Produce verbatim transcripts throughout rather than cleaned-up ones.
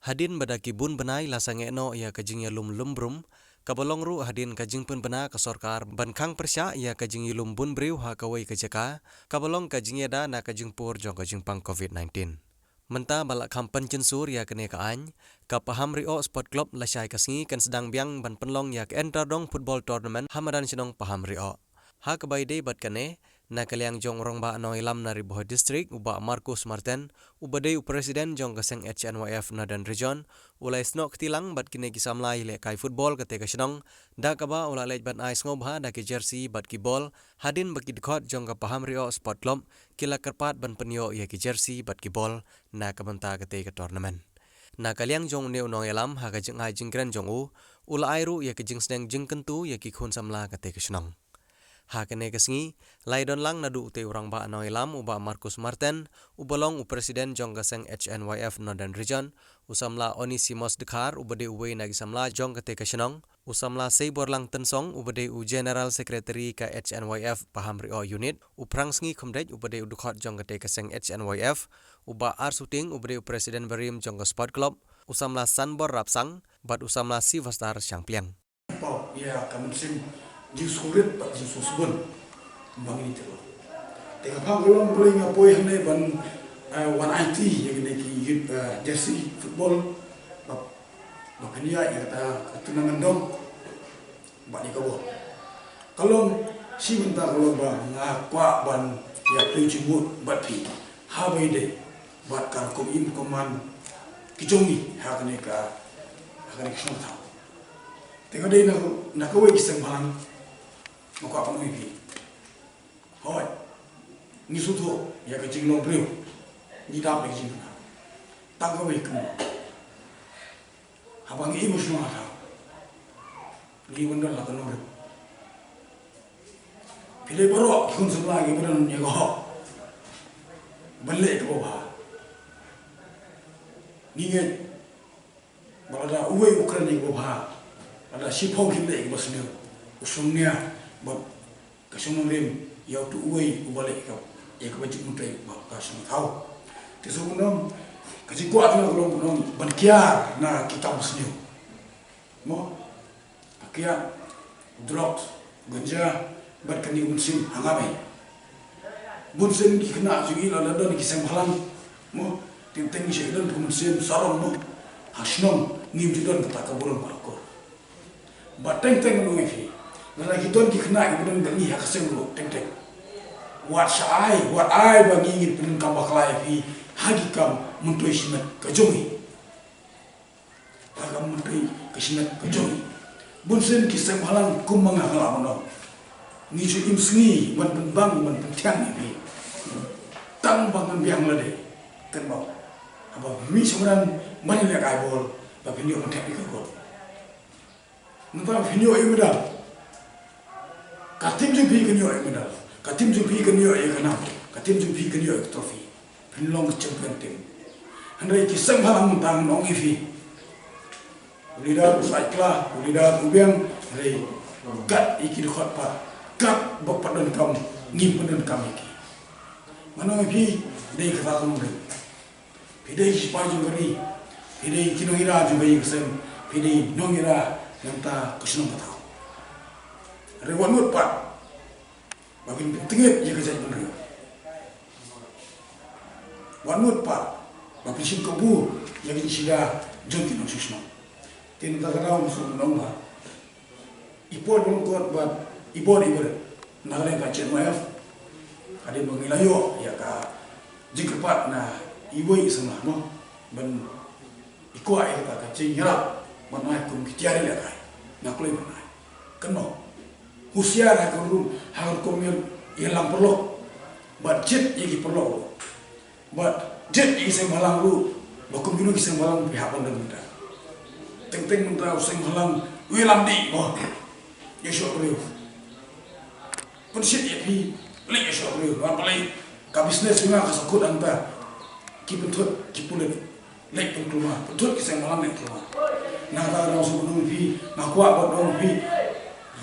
Hadien ba da ki bun bnai la sangeh noh ïa ka jingïalum lum brum, kaba long ruh hadien ka jingpynbna ka sorkar ban khang pyrshah ïa ka jingïalum bun briew ha kawei ka jaka, kaba long ka jingïada na ka jingpur jong ka jingpang covid nineteen. Mynta ba la kham pynjynsur ïa kane ka aiñ, ka Paham Ri-oh Sport Club lashai ka sngi kan sdang biang ban pynlong ïa ka Entardong Football Tournament ha madan shnong Paham Ri-oh. Ha kaba ïadei bad kane, na ka liang jong u Rangbah Nongïalam na Ri Bhoi District, u Bah Marcus Martin, uba dei u President jong ka seng H N Y F Northern Region, u la ïasnoh kti lang bad kine ki samla ïalehkai football katei ka shnong, da kaba u la leit ban ai sngewbha da ki jersey bad ki bol, hadien ba ki dkhot jong ka Paham Ri-oh Sport Club ki la kyrpad ban pynïoh ïa ki jersey bad ki bol na ka bynta katei ka tournament. Na ka liang jong une u nongïalam, ha ka jingai jingkren jong u, u la ai ruh ïa ka jingsneng jingkyntu ïa ki khun samla katei ka shnong. Ha kane ka sngi, la ïadon lang naduh utei u Rangbah Nongïalam, u Bah Marcus Martin, uba long u President jong ka seng H N Y F Northern Region, u samla Onesimus Dkhar, uba dei uwei na ki samla jong katei ka shnong, u samla Seiborlang Tynsong, uba dei u General Secretary ka H N Y F Paham Ri-oh Unit, u Phrangsngi Khumdeit, uba dei u dkhot jong katei ka seng H N Y F, u Bah Arsuting, uba dei u President barim jong ka Sport Club, u samla Sanbor Rapsang, bad u samla Sylvester Shangpliang. Paw, ïa ka mynsiem jingsngewrit bad jingsngewsbun ba ngin ïa tyrwa. Te ka phang ka long ba nga poi hangne ban, eh, wan aiti ïa kine ki youth, eh, jersey football ba, ba pynïaid ïa kata ka tournament dong bad ïa ka bol. Ka long shi bynta ka long ba nga kwah ban ïa pynlong jingmut bad phi ha ba ïadei bad ka rukom im rukom man ki jong ngi ha kane ka, ha kane ka shnong thaw. Te ka dei na, na kawei ki seng bhalang, nga kwah ban ong ïa phi. Hooid, ngi sngewthuh ïa ka jinglong briew, ngi dap ïa ka jingkyrkhu. Tang kawei ka mut, haba ngi im ha shnong ha thaw, ngi wan don la ka nongrim. Phi dei baroh ki khun samla kiba don ïa ka hok ban leh kaba bha. Ngi ngeit ba lada uwei u kren ïa kaba bha, lada shiphew kin leh ïa kaba sniew, u shong nia bad ka shong nongrim ïa utu uwei uba leh ïa ka, ïa kaba jingmyntoi bad ka shnong thaw. Te sngewbha, ka jingkwah jong nga ka long ban kiar na ki kam basniew. Mo? Ka kiad, drugs, ganja, bad kane ka mynsiem ha nga bha. Bunsien ki khynnah jong ngi lada don ki seng bhalang, mo, teng teng ngi shait don ka mynsiem sarong, mo. Ha shnong ngim ju don kata ka burom ka akor. Bad teng teng ngi ong ïa phi, lada ki don ki khynnah kiba don bad ngi ha ka seng ruh, teng teng, wat shah ai, wat ai ba ngi ngin pyndonkam bakla ïa phi ha ki kam myntoi shimet ka jong ngi. Ka kam myntoi ka shimet ka jong ngi. Bunsien ki seng bhalang kum ma nga, nga la ong, ngi ju im sngi ban pynbang ban pynthiang ïa phi. Tang ba ngan biang lade, kan ba, haba mih sha madan ban ïalehkai bol, ba phin ïoh ban thep ïa ka kot. Nangta phin ïoh ïa u medal. Ka team jong phi kan ïoh ïa ka medal. Ka team jong phi kan ïoh ïa ka nam. Ka team jong phi kan ïoh ïa ka trophy. Phin long ka champion team. Hynrei ki seng bhalang mynta ngan ong ïa phi, u leader u sait kla, u leader u biang, hynrei kat ïa ki dkhot pat, kat ba pat donkam, ngim pat donkam ïa ki. Ngan ong ïa phi, dei kata ka nongrim. Phi dei ki sipai jong ka ri, phi dei ki nongïada jong ka ïing ka sem, phi dei nongïada na ka bynta ka shnong ka thaw. Hynrei wat mut pat ba phin pyntngit ïa ka jaitbynriew. Wat mut pat ba phin shim kabu ïa ka jingsida jong ki nongshong shnong. Te na kata ka daw nga sngewbha ban ong ba i por ba lyngkot bad i bor i barit na ka liang ka H N Y F, hadien ba ngi la ïoh ïa ka jingkyrpad na iwei i samla, mo, ban i kwah ïa kata ka jingïarap ban ai kum ki tiar ïalehkai, nga kloi ban ai. Kan mo, husiar ha ka rukom, ha ka rukom ïa, ïalang paralok bad jied ïa ki paralok ruh. Bad jied ïa ki seng bhalang ruh, ba kum kino ki seng bhalang phi hap ban don mynta. Teng teng mynta u seng bhalang u ïalam dih mo ïa u shoh briew. Pynshitom ïa phi, leit ïa u shoh briew, ban pynleit ka business jong nga ka sngewkut hangta. Ki pynthut ki pulit leit pynkulmar, pynthut ki seng bhalang leit kulmar. Nangta nga sngewbha ban ong ïa phi, nga kwah ban ong ïa phi,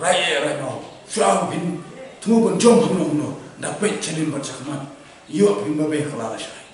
rai eh rai mawei, shuwa phin thmu ban jong kumno kumno, da peit sha lyndet bad sha khmat, ïoh phin babe kylla lashai.